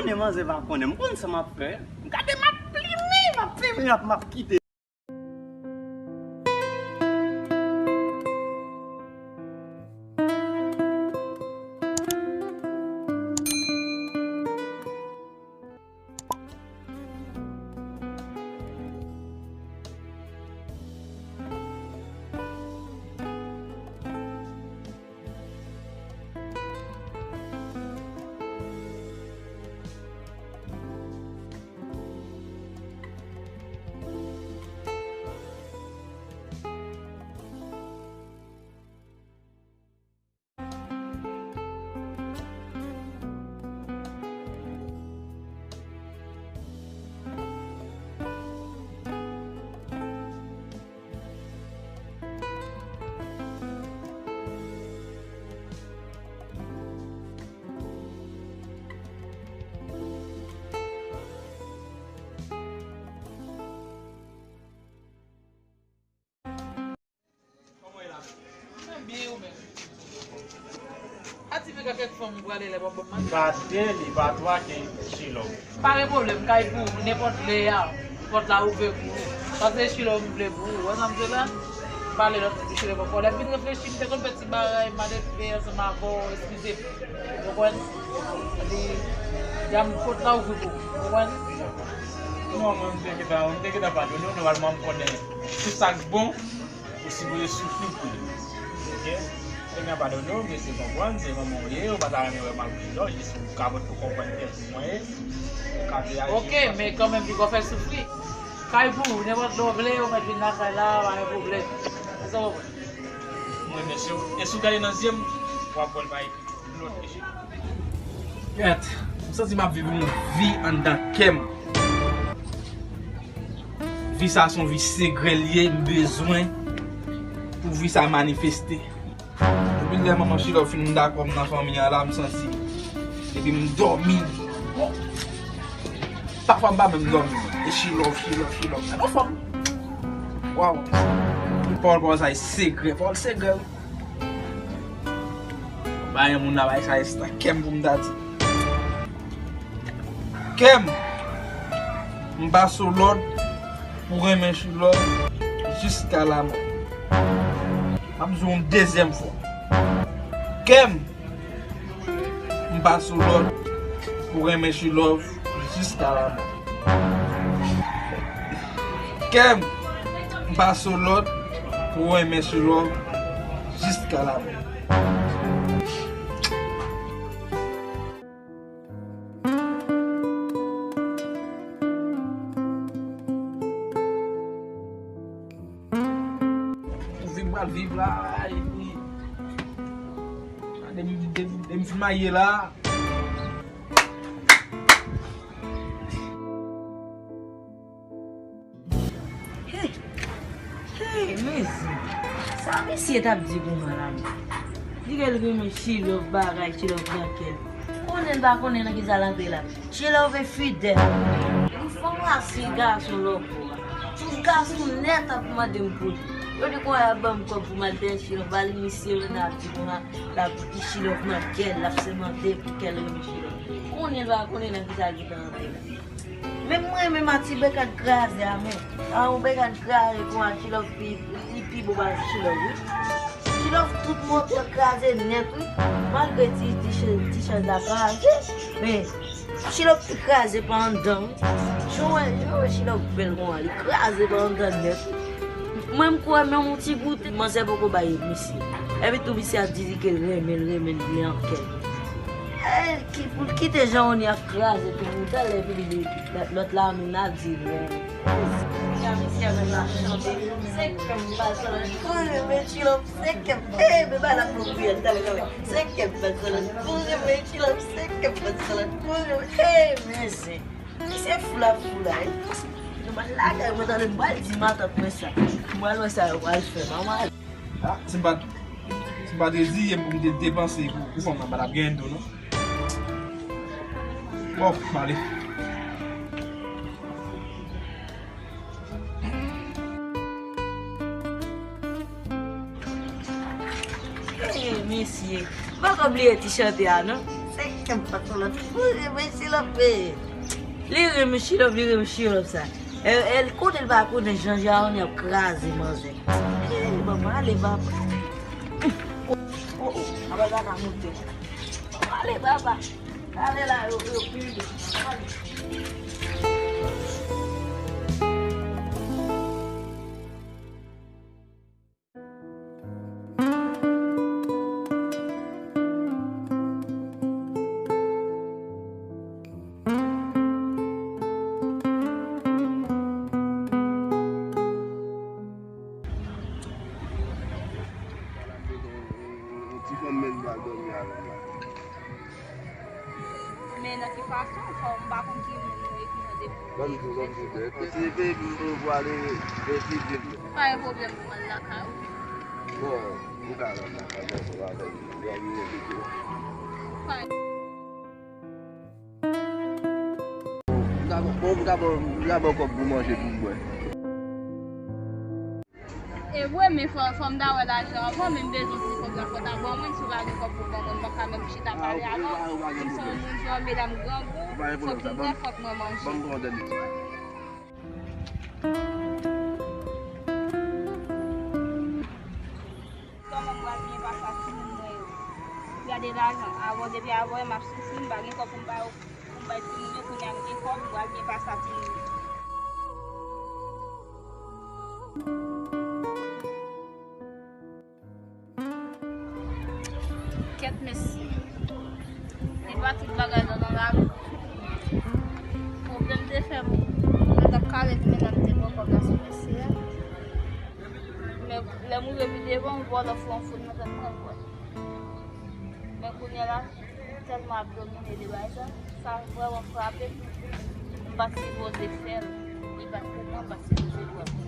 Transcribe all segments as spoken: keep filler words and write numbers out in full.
Men manzè pa konnen, m konn sa m ap fè. Gade, m ap plimen, m ap plimen, m ap, m ap kite. Kòman w ye la menm? Mwen byen, ou menm? Ati, men gen kèk fanm ou prale lè w ap ban m manje. Pa de li, pa twa ke Chilòv. Pa gen pwoblèm, kay pou ou, nenpòt lè a, pòt la ouvè pou ou. Paske Chilòv m vle pou ou, wè sa m di la? Pale lòt Chilòv ankò. Lè m vin reflechi, m te konn fè ti bagay, m ale fè ansanm avè w, eskize m. Ou konprann? Li, y a m pòt la ouvri pou ou. Ou konprann? Non, mwen, m te gentan, m te gentan padone w, nòmalman, m konnen tout sa k bon. Ou sipoze soufri pou li. Oke? Ebyen, padone w, mesye konprann, se manman w ye, ou pa ta renmen wè m al prizon, jis ou kapab pou konprann kiyès mwen ye, ou ka reyaji. Oke, men kanmenm, li pral fè soufri. Kay pou ou, nenpòt lè w vle, ou mèt vin lakay la, pa gen pwoblèm. Èske w konprann? Mwen, mesye, e si w gade nan zye m, w ap wè l pa epi. Kèt, m santi m ap viv yon vi anndan kè m. Vi sa se yon vi sekrè l ye, m bezwen pou vi sa manifeste. Depi lè manman Chilòv fin dakò m nan fanmi an la, m santi depi m dòmi, pafwa m pa menm dòmi. E Chilòv, Chilòv, Chilòv. Gade yon fanm. Waw. Pawòl, pawòl sa e sekrè, pawòl sekrè wi. Bay yon moun la bay sa estan kè m pou m ta di. Kè m, m ba sou lòd pou renmen Chilòv jiska lamò. M ap di w yon dezyèm fwa. Kè m, m ba sou lòd pou renmen Chilòv jiska lamò. Kè m, m ba sou lòd pou renmen Chilòv jiska lamò. Pou vi m pral viv la, epi de, de, de m fin marye la. Hey, hey, mezanmi. Sa misye t ap di kounya la menm? Di ke l renmen Chilòv bagay, Chilòv nan kè l. Konnen l pa konnen nan kisa l antre la. Chilòv e fidèl. Yon fanm la se gason lòbò a. Tout gason nèt ap mande m pou li. Yo di kounya y ap ban m kòb pou m al dèyè Chilòv, ba l misye menm l ap di kounya l ap di Chilòv nan kè l, l ap sèmante pou kè l renmen Chilòv. Konnen l pa konnen nan kisa l gentan antre la. Men mwen menm a ti bekàn kraze a men. A yon bekàn kraze kon a Chilòv pi, li pi bon pase Chilòv wi. Chilòv tout mòso kraze nèt wi. Malgre ti, ti chèz, ti chèz la kraze, men Chilòv pi kraze pa anndan wi. Jan w wè, jan w wè Chilòv bèl kon a, li kraze pa anndan nèt wi. Mwen m kwè menm yon ti goute manzè poko bay misye. Epi tou misye ap di li ke l renmen l, renmen l, li an kè l. Ki, pou l kite jan w ni ap kraze tou moun talè epi li, li, lòt la menm la di l renmen. Misye menm la chante. Sèkèm pa sòlèt pou renmen Chilòv sèkèm. Hey, men bay la pou kwiyè talè talè. Sèkèm pa sòlèt pou renmen Chilòv sèkèm pa sòlèt pou renmen. Hey, men se Misye fou la fou la wi. Nou pral lakay mwen tande m pral di matant mwen sa. M pral wè sa yo pral fè manman. Ah, si m pa, si m pa te di, e pou m te depanse pou, pou fanm nan pa t ap genyen do non. Bon, m ale. Hey, mesye, m poko bliye ti chante a non. Se Kèm pa sou lòt. Wi, men si lòt pe. Li renmen chilòp, li renmen chilòp sa. E, e, kote l pa konnen jan Jaoni ap kraze manzè. E, bon, ale, papa. Oh, oh, oh, papa, sa ka moute. Ale, papa. Ale la, yo, yo, yo. Ale. Ti fanm menm pral dòmi avè m la. Men nan ki fason? Fò m pa konn ki moun ou ye, ki jan de moun ou ye. Ban m di w, ban m di w, se, se, se, m pral ale, e, ki vil. Pa gen pwoblèm pou m al lakay ou. Bon, ou ka al lakay mwen, se pa avè m, m pral vin evite w. Pa Bon, m ta ba w, m ta ba w kòb pou manje, pou bwè. E vre, men fò, fò m ta wè lajan anvan, men m bezwen ti kòb la, fò w ta ban mwen, si w pa gen kòb pou ban mwen, m pa ka menm chita pale avè w. M se yon moun, se yon medam grangou, fòk m bwè, fòk mwen manje. Kòman m pral byen pase ak timoun mwen yo? Gade lajan, avan, depi avan, m ap soufri, m pa gen kòb pou m ba yo. Pou m bay timoun yo, kounye a m gen kòb, m pral byen pase ak timoun yo. Kèt mesye. Se pa tout bagay nan, nan lavi. Pwoblèm te fè m, mwen t ap kale pou mwen te pran kòb la sou mesye a. Men lè m rive pi devan, yon vòlè fè yon foul nan tèt mwen, m kwè. Men kounye a la, tèlman ap domine de bagay sa, sa vrèman frape m. M pa t sipoze fè l. Li pa t pou mwen, m pa t sipoze pran l.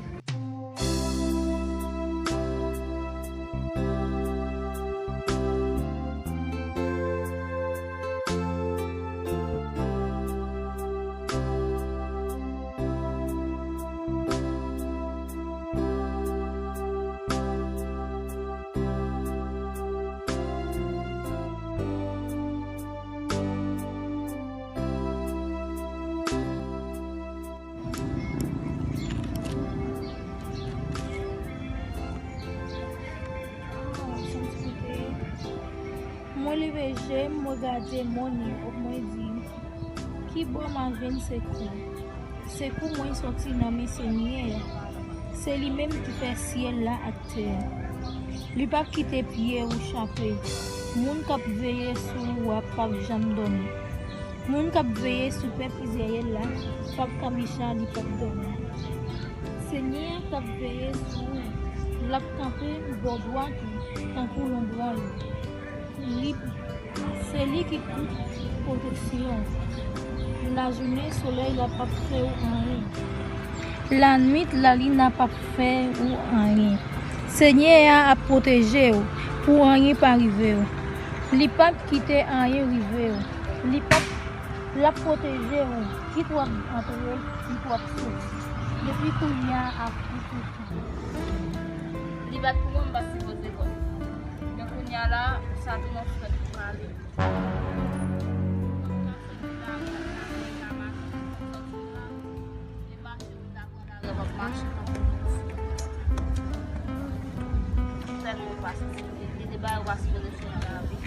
Mwen leve je m, mwen gade Mòn Ewòp, mwen di, kibò m a jwenn sekou? Sekou mwen soti nan men Senyè a. Se li menm ki fè syèl la ak tè a. Li p ap kite pye ou chape. Moun k ap veye sou ou a p ap janm dòmi. Moun k ap veye sou pèp Izrayèl la p ap kanpe chita, li p ap dòmi. Senyè a k ap veye sou ou, l ap kanpe bò dwat ou tankou lonbray ou. Li, se li ki tout pwoteksyon ou. Lajounen, solèy la p ap fè ou anyen. Lannwit, lalin la p ap fè ou anyen. Senyè a ap pwoteje w pou anyen pa rive w. Li p ap kite anyen rive w. Li p ap, l ap pwoteje w, kit w ap antre, kit w ap soti. Depi kounye a ak pou toutan. Li bat pou mwen, m pa sipoze pran. Men kounye a la, sa tounen yon frèt pou pale.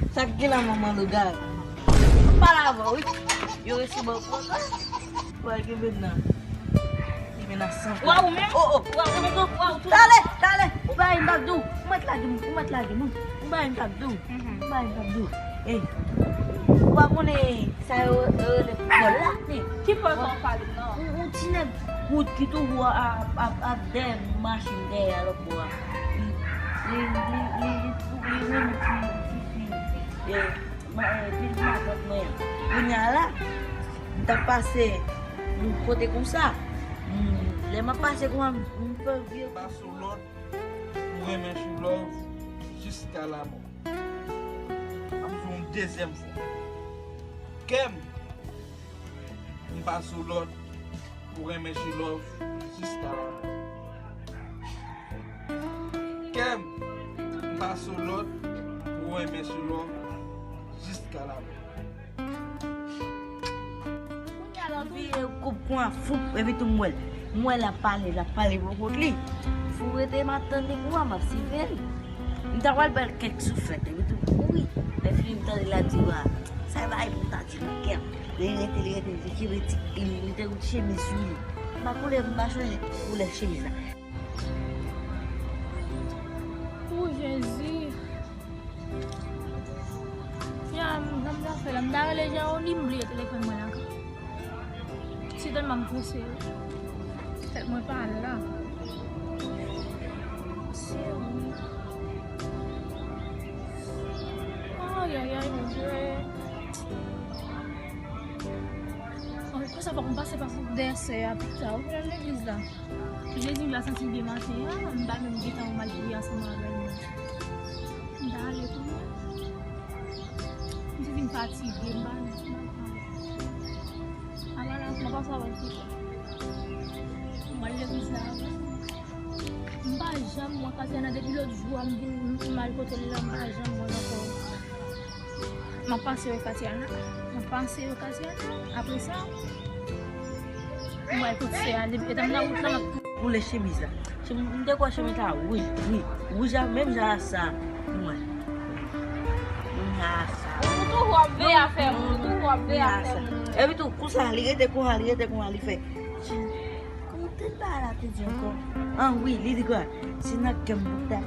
Sa k gen la, manman lougawou? M pale avè w, wi. Yo resi ban w pwoblèm. Wè, gen menm nan. Gen menm nan san. Wè, ou menm? Oh, oh. Wè, ou menm? Wè, ou tou. Talè, talè. Ou bay m bak dou. Ou mèt lage m. Ou mèt lage m. Ou bay m bak dou. Mhm. Ou bay m bak dou. Ey. Ou pa konnen sa yo, yo rele foutbòl la? Ki foutbòl sa w pale m nan? Yon, yon ti nèg kout ki toujou ap, ap, ap dèyè machin dèyè a lòt bò a. Li, li, li, li, li, li renmen ti, ti fi, e, ma-, e, pitit matant mwen an. Kounye a la, m t ap pase yon kote konsa. M, lè m ap pase konsa, m, m fè vye. Pa sou lòd pou renmen Chilove jiska lamò. M ap di yon dezyèm fwa. Kè m, m pa sou lòd pou renmen Chilove jiska lamò. Kè m, m pa sou lòd pou renmen Chilove jiska lamò. Vire koup kounya, foup, epi tou m wè l. M wè l ap pale, l ap pale pou kont li. Fou rete, m ap tann li kounya, m ap siveye l. M ta pral ba l kèk souflèt, epi tou kouri. Lè fini, m tande l ap di, "Wa, sa e bagay pou m ta di nan kè m." Li rete, li rete, li kenbe ti, li te yon chemiz sou li. M pa koulè, m pa chanje koulè chemiz la. O Jezi. Ya, m, jan m ta fè la, m ta rele Jeroni, m bliye telefòn mwen la. Se tèlman m prese. Tèt mwen pa la. Seri. Ay, ay, ay, Bondye. An, konsa fòk m pase pa dèyè sè a pita. Ou vin nan legliz la. Jezi m va santi l byen maten an, m pa menm gentan m al priye ansanm avè l. M ta ale tou. M te vin fatige, m pa menm. Ala la, m ap pase avè l pita. M al legliz la avè l. M pa janm wè Katiana depi lòt jou a, m vin, m al kote l la, m pa janm wè l ankò. M ap pase wè Katiana. M ap pase wè Katiana. Apre sa, m wè tout sè a. Depi etan m nan wout la, m ap tou. Koulè chemiz la. M te kwè chemiz la wouj, wi. Wouj a menm jan a sa. M wè. Menm jan a sa. Ou toujou ap veye afè moun, ou toujou ap veye afè moun. Epi tou, konsa, li rete konsa, li rete konsa, li fè. Kòman te bagay la te di ankò? Ah wi, li di kwa? Se nan kè m pou ta.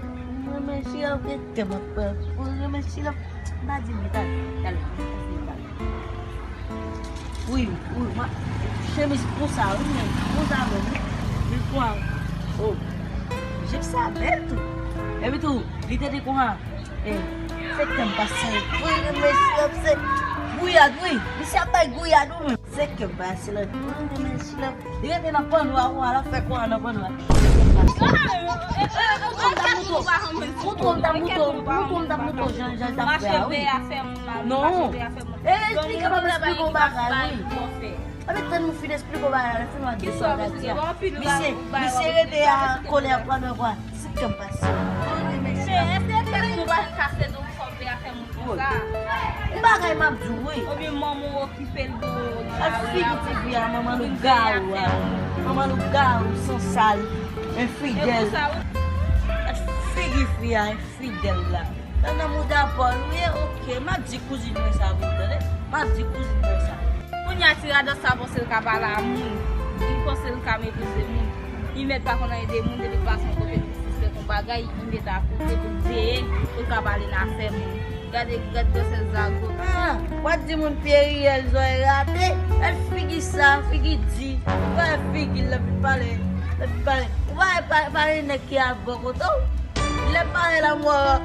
Mwen renmen Chilòp, gen kè m ap pran. Mwen renmen Chilòp. M pa di m, talè, talè, talè. Wi, wi, mwen, chemiz konsa, wi, men, konsa menm, wi. Men kwa? Oh, jip sa bèl tou. Epi tou, li te di konsa, eh, se kè m pase. Mwen renmen Chilòp, se gouyad, wi. Misye ap bay gouyad, wi, men. Se kè m pase la. Mwen renmen Chilòp. Li rete nan pannwa, ou al fè kwa nan pannwa. Mouton, mouton, mouton, mouton, jan, jan l t ap fè a, wi. Non. E, li kapab esplike w bagay, wi. Anben, tann nou fin esplike w bagay la, lè fin w ap di sa w ap di a. Misye, misye rete a kole a pannwa kwa. Se kè m pase. Mesye, èske tèt nou pa kase nou fò vle afè moun konsa? Bagay m ap di w, wi. Oubyen manman w okipe l de w nan lari a. Figi ti fi a, manman nou gawou a. Manman nou gawou, sansal, enfidèl. Figi fi a, enfidèl la. Nan, nan mouda pa w li ye, oke. M ap di kouzin mwen sa pou l tande. M ap di kouzin mwen sa. Kounye a ti radòt sa panse l ka pale a moun. Li panse l ka meprize moun. Li mèt pa konn anyen de moun, depi l pase yon kote pou l sispèk yon bagay, li mèt akoute pou l veye, pou l ka pale nan afè moun. Gade, gade grandsè zago. Ah, w ap di moun pye riyèl, zòrèy rate. Gad figi sa, figi di. Gad figi l, l ap vin pale, l ap vin pale. Ou pa, pa, pa gen nèg ki ap bò kote w. Lè pale la, mwen,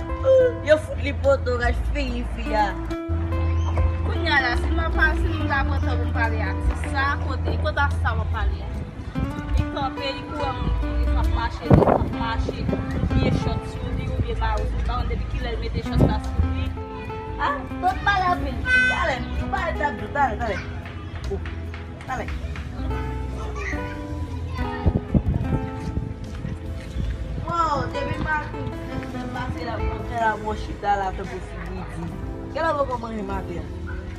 yo fout li poto, gad figi fi a. Kounye a la, si m ap pale, si m ta pran tan pou m pale a ti sa, kote, kote a sa w ap pale a? Li kanpe, li kouri, moun kouri, k ap mache, k ap mache, oubyen chòt sou li, oubyen mayo sou li. M pa konn depi kilè l mete chòt la sou li. Ah, tout pale anpil. Talè, tout pale, talè, talè, talè. Oh, talè. Wow, depi maten, depi m pase la, m fè la, mwen chita la, tankou figi di. Kilè w poko manje maten an?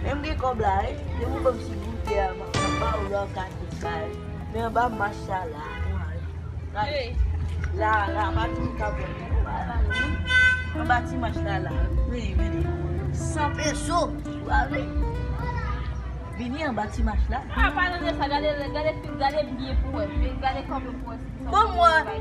Men m gen kòb la, wi. Depi w ban m ti goute a, m ap ba w lò kake sa, wi. Men anba mach la la, la, la, pa di m ka pran. Anba ti mach la la. Vini, vini. San peso. Ou pa vle? Vini anba ti mach la. Ah, pa nan sa, gade, gade, gade byen pou wè. Gade kanmenm pou wè si san goud bagay.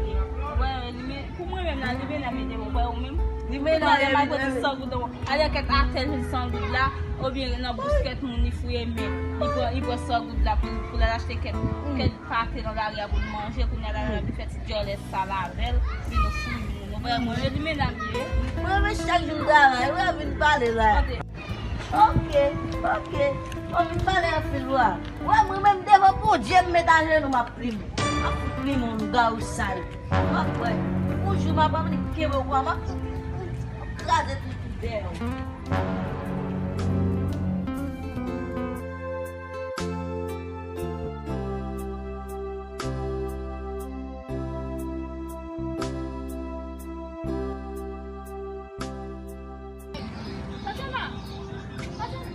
Wè, li men, pou mwen menm la, li men nan mete mwen, wè, ou menm. Li men nan mete mwen. Gade, malgre tout san goud, alè kèk atè jwenn san goud la, oubyen nan bouskèt moun, li fouye men, li pran, li pran san goud la pou, pou l al achte kèk, kèk pate nan lari a pou l manje, kounye a l al nan bifè ti djòlè sal avè l, vin fouye moun. Ou wè, mwen, li men nan mete. Mwen, men chak jou m travay, ou wè, vin pale la. Oke, oke. Bon, vin pale anpil, wa. Wè, mwen menm devan Bondye, m met ajenou, m ap plim. M ap fout plim yon lougawou sal. W ap wè. Yon jou, m ap annik kenbe w, wa, m ap, m ap kraze tout, tout dèyè w. Tatiana! Tatiana!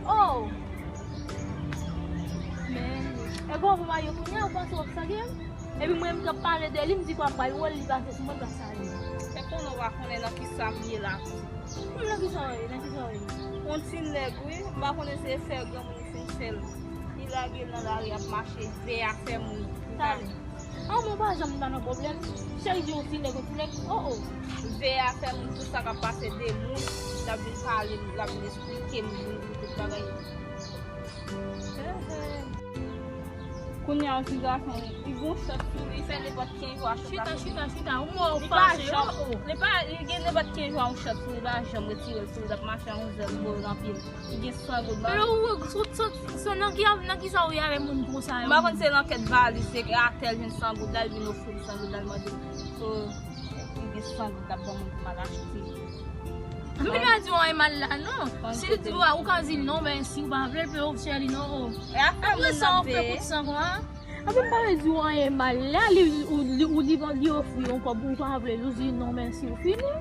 Oh! Yo kounye a, ou panse w ap sage m? Epi mwen menm k ap pale de li, m di kwa pral wè l, li pase sou mwen, l pa sale m. Se konnen w pa konnen nan kisa m ye la. Kòm nan kisa w ye, nan kisa w ye? Yon ti nèg, wi. M pa konnen se fè granmoun li fin fè l. Li lage l nan lari, ap mache, vè a fè moun. Talè. An, mwen pa janm pa nan pwoblèm. Chak jou yon ti nèg, yon ti nèg. Oh, oh. Vè a fè moun, tout sa k ap pase de moun, l ap vin pale m, l ap vin esplike m, vin di tout bagay. Kounye a, yon ti gason, li gon chòt sou li, li fè nenpòt kenz jou a chòt la sou li. Chita, chita, chita, ou mò ou fache, oh, oh. Li pa, li gen nenpòt kenz jou a yon chòt sou li, li pa janm retire l sou li, l ap mache a yon zèl bò nan pye l. Li gen san goud nan men l. Ou, ou, ou, nan ki, nan kisa ou ye avè moun konsa yo? M pa konn se nan kèt valiz, se atè l jwenn san goud la, li vin ofri m san goud la, li mande. So, li gen san goud l ap ban moun pou m al achte. Mwen pa di w anyen mal la, non. Si l di w, ou ka di l non, men si ou pa vle l, pe ofri li non, oh. Apre sa, ou fè kout san kon sa. Anfen, m pa vle di w anyen mal la, li, ou, li, ou, li, li ofri yon kòb, ou pa vle l, ou di non, mèsi, ou fini.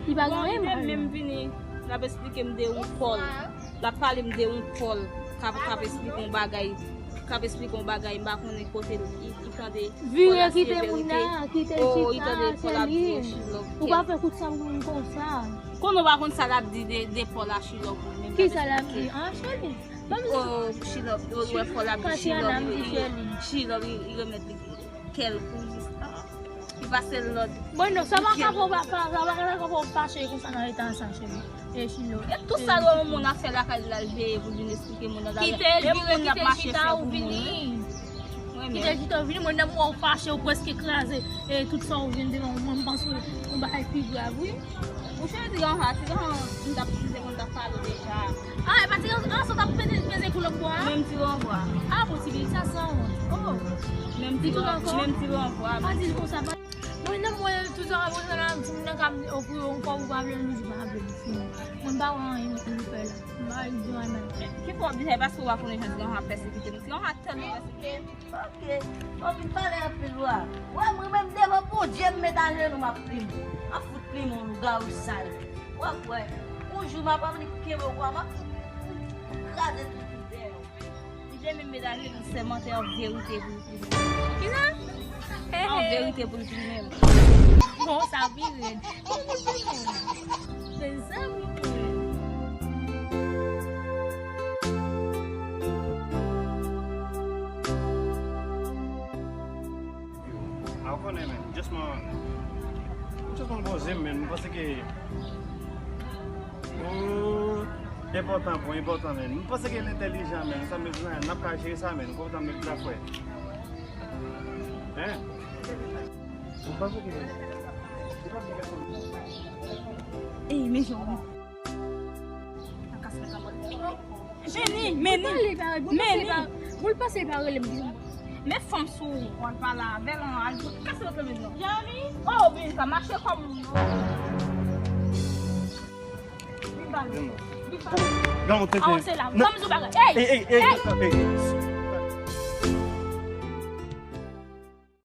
Li pa gen anyen mal. Bon, li menm vini, l ap esplike m de yon pòl. L ap pale m de yon pòl, k ap, k ap esplike yon bagay, k ap esplike yon bagay, m pa konnen kote l, li, li tande. Vire kite moun nan, kite chita, se li. Ou pa fè kout san pou moun konsa. Konnen w pa konn sa l ap di de, de Paul a Chilòv ou menm. Kisa l ap di? An, chèli. Oh, Chilòv, ou wè Paul ap di Chilòv, Chilòv, li, li remèt li kè l pou li. Li pase l lòd. Bon, non, sa pa ka fè w pa, pa, sa pa ka fè w fache konsa nan eta sa, chèli. E Chilòv. E tout sa yon moun ap fè lakay li la, l veye pou l vin esplike moun nan. Kite l vire, kite l chita, ou vini. Kite l chita, ou vini, mwen nan mwen ou fache, ou prèske kraze. E tout sa ou vin devan mwen, m panse yon bagay pi grav, wi. Monchè, ti granmoun, ti granmoun, m t ap, m te konn t ap pale w deja. Ah, e pa ti granmoun, ah, sa w t ap peze, peze koulòk bwa a? Menm ti granmoun bwa. Ah, bon, ti bebe, sa san wont. Oh. Menm ti granmoun, menm ti granmoun bwa. Pa di l konsa, pa. Mwen, nan mwen, tout sa, mwen, nan, nan, nan ka ofri yon kòb ou pa vle l, nou di pa vle l, fini. Mwen, m pa wè anyen mwen pou l fè la. M pa di anyen. Ki fè w di sa? Paske w pa konnen jan ti granmoun ap pèsekite nou. Ti granmoun ap tèlman pèsekite. Ok. Ou vin pale anpil, wa. Wè, mwen menm devan Bondye, m met ajenou, m ap plim. M ap fout plim yon lougawou sal. W ap wè. Yon jou, m ap annik kenbe w, wa, m ap fout kraze tout plim dèyè w. Li te menm met ajenou, sèmante an verite pou l plim. Kisa? An verite pou l plim. Bon, sa pi rèd. Mezanmi. A w konnen, men, just man, just man poze m, men, m panse ke, oh, enpòtan pou enpòtan, men. M panse ke l entèlijan, men, sa m bezwen, n ap ka jere sa, men, kontan, men, la fè. Hein? Ou panse ke, ou panse ke Ey, men jan. Meni, meni, meni. Bon, l pase pa rele m. Men fanm sou ou, w al pale avè l, al kase lòt lanmèd lan. Jami? Oh, vin ka mache kòm moun. Vin pale. Vin pale. Avanse la. Fanm sou bagay. Ey! Ey, ey, ey, ey.